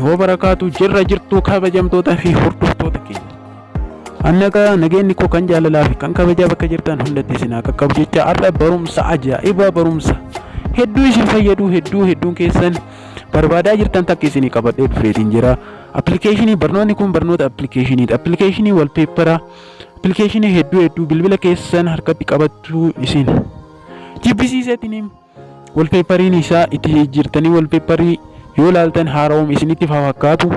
Hoo barakaatu jirra jirtuu kabajamtoota fi hordoftoota keenya. Annaqa nageenyi koo kan jaalalaa fi kan kabajaa bakka jirtan hundatti isin haa qaqqabu jecha, har'a barumsa ajaa'ibaa, barumsa hedduu isin fayyadu, hedduu hedduun keessan barbaadaa jirtan takka isinii qabadhee dhufeetiin jira. Appilikeeshinii barnoonni kun barnoota appilikeeshiniidha. Appilikeeshinii walpeepparaa, appilikeeshinii hedduu hedduu bilbila keessan harkatti qabachuu isin jibbisiiseetiin walpeeppariin isaa itti jijjiirtanii walpeepparii yoo ilaaltan haara'uum isinitti fakkaatu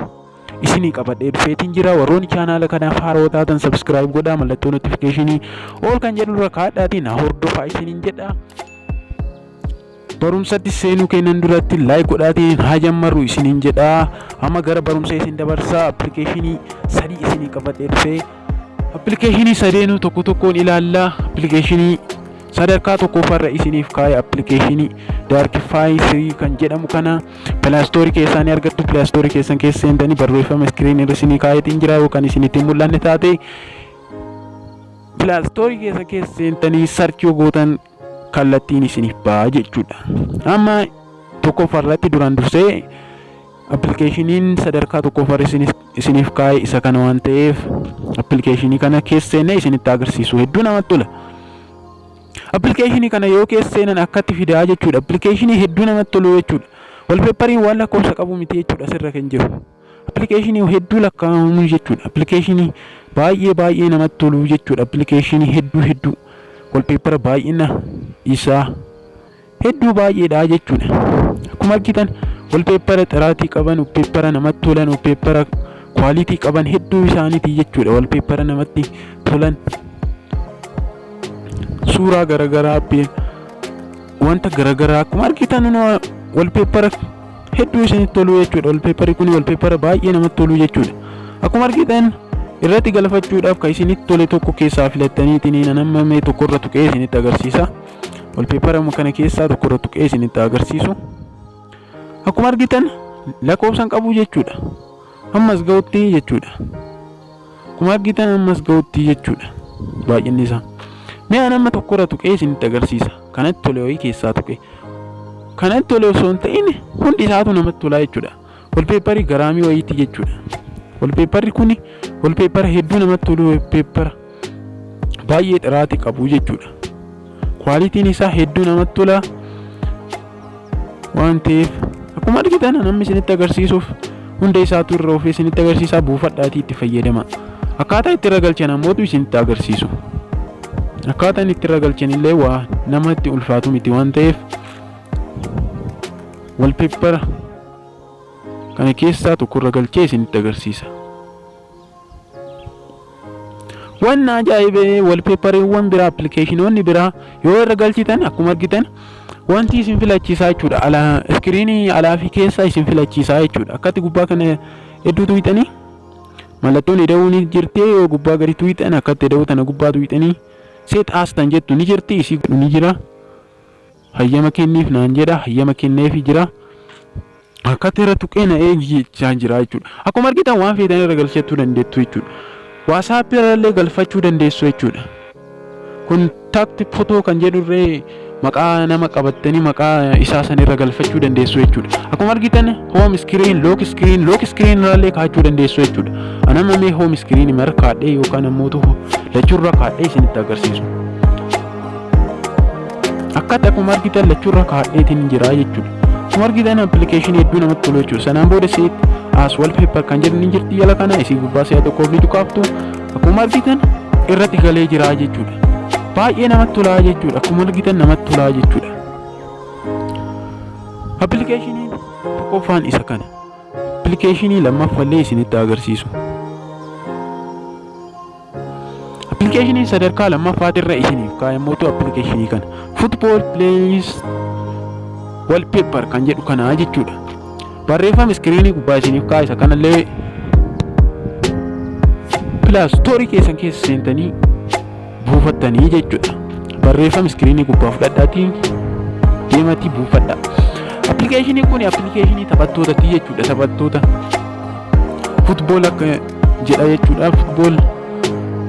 isinii qabadhee dhufeetiin jira. Warroonni chaanaala kanaaf haaroo taatan subscribe godhaa, mallattoo notifiikeeshinii ol kan jedhu irra kaadhaatiin na hordofaa isiniin jedha. Barumsatti seenuu kennan duratti like godhaatiin haa jammarru isiniin jedha. Amma gara barumsa isin dabarsaa. Appilikeeshinii sadii isinii qabadhee dhufee, appilikeeshinii sadeenuu tokko tokkoon ilaalla. Appilikeeshinii sadarkaa tokkoffaarra isiniif kaa'e appilikeeshinii Darkify 3 kan jedhamu kana Play Store keessaa ni argattu. Play Store keessan keessa seentanii barreeffama iskiriin irra isinii kaa'eetiin jira, yookaan isinitti hin mul'anne taate Play Store keessa seentanii search yoo gootan kallattiin isiniif ba'a jechuudha. Amma tokkoffaarratti duraan dursee appilikeeshiniin sadarkaa tokkoffaarra isiniif kaa'e isa kana waan ta'eef, appilikeeshinii kana keessa seennee isinitti agarsiisu, hedduu namatti tola. Appilikeeshinii kana yoo keessa seenan akkatti fidaa jechuudha. Appilikeeshinii hedduu namatti tolu jechuudha. Walpeeppariin waan lakkoofsa qabu miti jechuudha asirra kan jiru. Appilikeeshinii hedduu lakkaa'amu jechuudha. Appilikeeshinii baay'ee baay'ee namatti tolu jechuudha. Appilikeeshinii hedduu hedduu walpeeppara baay'ina isaa hedduu baay'eedha jechuudha. Akkuma argitan walpeeppara xiraatii qaban, walpeeppara namatti tolan, walpeeppara kwaalitii qaban hedduu isaaniiti jechuudha. Walpeeppara namatti tolan, suuraa garaagaraa, wanta garaagaraa akkuma argitan walpeeppara hedduu isinitti tolu jechuudha. Walpeepparri kun walpeeppara baay'ee namatti tolu jechuudha. Akkuma argitan irratti galfachuudhaaf kan isinitti tole tokko keessaa filattaniitiin, nama mee tokkorra tuqee isinitti agarsiisa. Walpeeppara kana keessaa tokkorra tuqee isinitti agarsiisu. Akkuma argitan lakkoofsan qabu jechuudha. Ammas ga'utti jechuudha. Akkuma argitan ammas ga'utti jechuudha. Baay'inni isaa. Mee an amma tokkorra tuqee isinitti agarsiisa. Kanatti tole wayii keessaa tuqe. Kanatti tole osoo hin ta'in hundi isaatu namatti tolaa jechuudha. Walpeepparii garaamii wayiiti jechuudha. Walpeepparri kuni walpeeppara hedduu namatti tolu, walpeeppara baay'ee xiraati qabu jechuudha. Kwaalitiin isaa hedduu namatti tola waan ta'eef, akkuma argitan namni isinitti agarsiisuuf hunda isaatu irra ofii isinitti agarsiisaa, buufadhaatii itti fayyadama. Akkaataa itti irra galchan ammootu isinitti agarsiisu. Akkaataan itti irra galchan illee waa namatti ulfaatu miti waan ta'eef, walpeeppara kana keessaa tokko irra galchee isinitti agarsiisa. Wanna ajaa'ibee walpeeppariiwwan biraa, appilikeeshinoonni biraa yoo irra galchitan akkuma argitan wanti isin filachiisaa jechuudha. Alaa iskiriinii alaa fi keessa isin filachiisaa jechuudha. Akkatti gubbaa kana hedduu tuqxanii mallattoon ida'uu ni jirti, yoo gubbaa gadi tuqxan akkatti ida'uu tana gubbaa tuqxanii set as tan jettu ni jirti, isii godhu ni jira. Hayyama kenniif naan jedha, hayyama kenneefi jira. Akkatti irra tuqee na eegi jechaa jira jechuudha. Akkuma argitan waan feetan irra galchachuu dandeettu jechuudha. WhatsApp irrallee galfachuu dandeessu jechuudha. Contact photo kan jedhurree maqaa nama qabattanii maqaa isaa san irra galfachuu dandeessu jechuudha. Akkuma argitan home screen, lock screen, lock screen irrallee kaa'achuu dandeessu jechuudha. Anama mee home screen mara kaadhee yookaan ammoo lachuurra kaadhee isinitti agarsiisu. Akkatti akkuma argitan lachuurra kaadheetiin jira jechuudha. Akkuma argitan appilikeeshinii hedduu namatti tolu jechuudha. Sanaan booda set as wallpaper kan jedhu ni jirti jala kana, isii gubbaa si'a tokkoof ni tuqaaftu. Akkuma argitan irratti galee jira jechuudha. Baay'ee namatti tolaa jechuudha. Akkuma argitan namatti tolaa jechuudha. Appilikeeshiniin tokkoffaan isa kana. Appilikeeshinii lammaffallee isinitti agarsiisu. Appilikeeshinii sadarkaa lammaffaatirra isiniif kaa'amuutu appilikeeshinii kana. Football Plays Wallpaper kan jedhu kana jechuudha. Barreeffama iskiriinii gubbaa isiniif kaa'a, isa kanallee Play Store keessan keessa seentanii buufattanii jechuudha. Barreeffama iskiriinii gubbaa fudhadhaatii deematii buufadha. Appilikeeshiniin kun appilikeeshinii taphattootati jechuudha. Taphattoota football akka jedha jechuudha. Football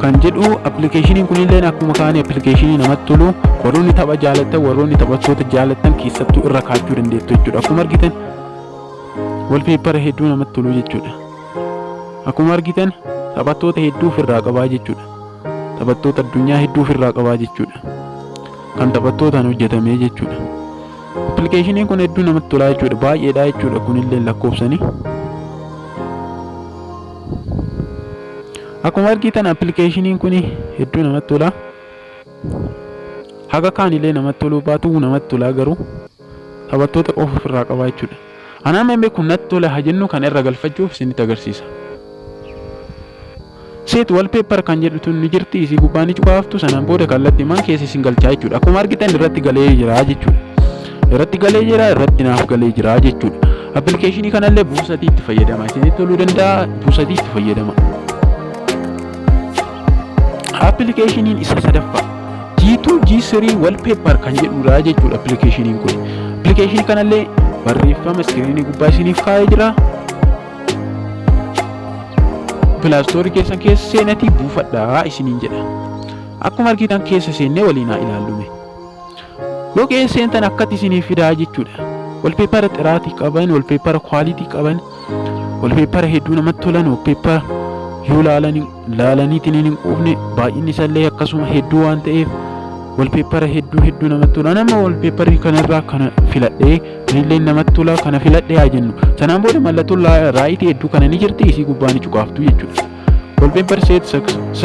Kan jedhu appilikeeshiniin kunillee akkuma kaanii appilikeeshinii namatti tolu, warroonni tapha jaalattan, warroonni taphattoota jaalattan keessattuu irra kaachuu dandeettu jechuudha. Akkuma argitan wallpaper hedduu namatti tolu jechuudha. Akkuma argitan taphattoota hedduu ofirraa qabaa jechuudha. Taphattoota addunyaa hedduu ofirraa qabaa jechuudha. Kan taphattootaan hojjetame jechuudha. Appilikeeshiniin kun hedduu namatti tolaa jechuudha. Baay'eedha jechuudha kunillee lakkoofsanii. Akkuma argitan appilikeeshiniin kun hedduu namatti tola. Haga kaanillee namatti toluu baatu, namatti tola garuu taphattoota qofa ofirraa qabaa jechuudha. Anaa mee kun natti tola haa jennu, kan irra galfachuuf isinitti agarsiisa. Set wallpaper kan jedhutu ni jirti, isii gubbaa ni cuqaaftu. Sanaan booda kallattii man keessa isin galchaa jechuudha. Akkuma argitan irratti galee jira jechuudha. Irratti galee jira, irratti naaf galee jira jechuudha. Appilikeeshinii kanallee buusatii itti fayyadama. Isinitti toluu danda'a, buusatii itti fayyadama. Appilikeeshiniin isa sadaffaa G2 G3 wallpaper kan jedhudha jechuudha appilikeeshiniin kun. Appilikeeshinii kanallee barreeffama iskiriinii gubbaa isiniif kaa'ee jira. Play Store keessan keessa seenatii buufadhaa isiniin jedha. Akkuma argitan keessa seennee waliin haa ilaallume. Yoo keessa seentan akkatti isiniif fidaa jechuudha. Wallpaper xiraatii qaban, wallpaper quality qaban, wallpaper hedduu namatti tolan, wallpaper yoo laalanii laalaniitiin hin quufne, baay'inni isaallee akkasuma hedduu waan ta'eef wallpaper hedduu hedduu namatti tola. Nama wallpaper kanarraa kana filadhee, kunillee namatti tola, kana filadhee haa jennu. Sanaan booda mallattoon right hedduu kana ni jirti, isii gubbaa ni cuqaaftu jechuudha. Wallpaper set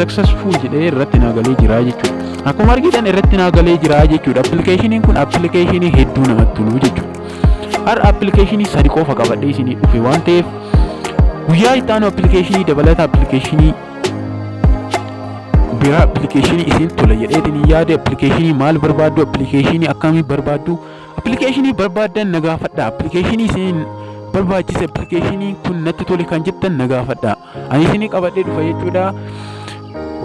successful jedhee irratti naa galee jira jechuudha. Akkuma argitan irratti naa galee jira jechuudha. Appilikeeshiniin kun appilikeeshinii hedduu namatti tolu jechuudha. Har'a appilikeeshinii sadi qofa qabadhee isinii dhufe waan ta'eef, guyyaa itti aanu appilikeeshinii dabalata, appilikeeshinii biraa, appilikeeshinii isin tola jedheetiin yaade, appilikeeshinii maal barbaaddu, appilikeeshinii akkamii barbaaddu, appilikeeshinii barbaaddan na gaafadha. Appilikeeshinii isin barbaachise, appilikeeshinii kun natti tole kan jettan na gaafadha. Ani isinii qabadhee dhufa jechuudha.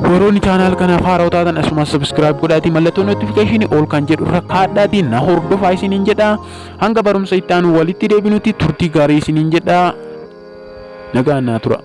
Warroonni channel kanaaf haaraa taatan asuma subscribe godhaatii mallattoo notification all kan jedhu irra kaadhaatii na hordofaa isiniin jedha. Hanga barumsa itti aanu walitti deebinutti turtii gaarii isiniin jedha. Nagaan naa tura.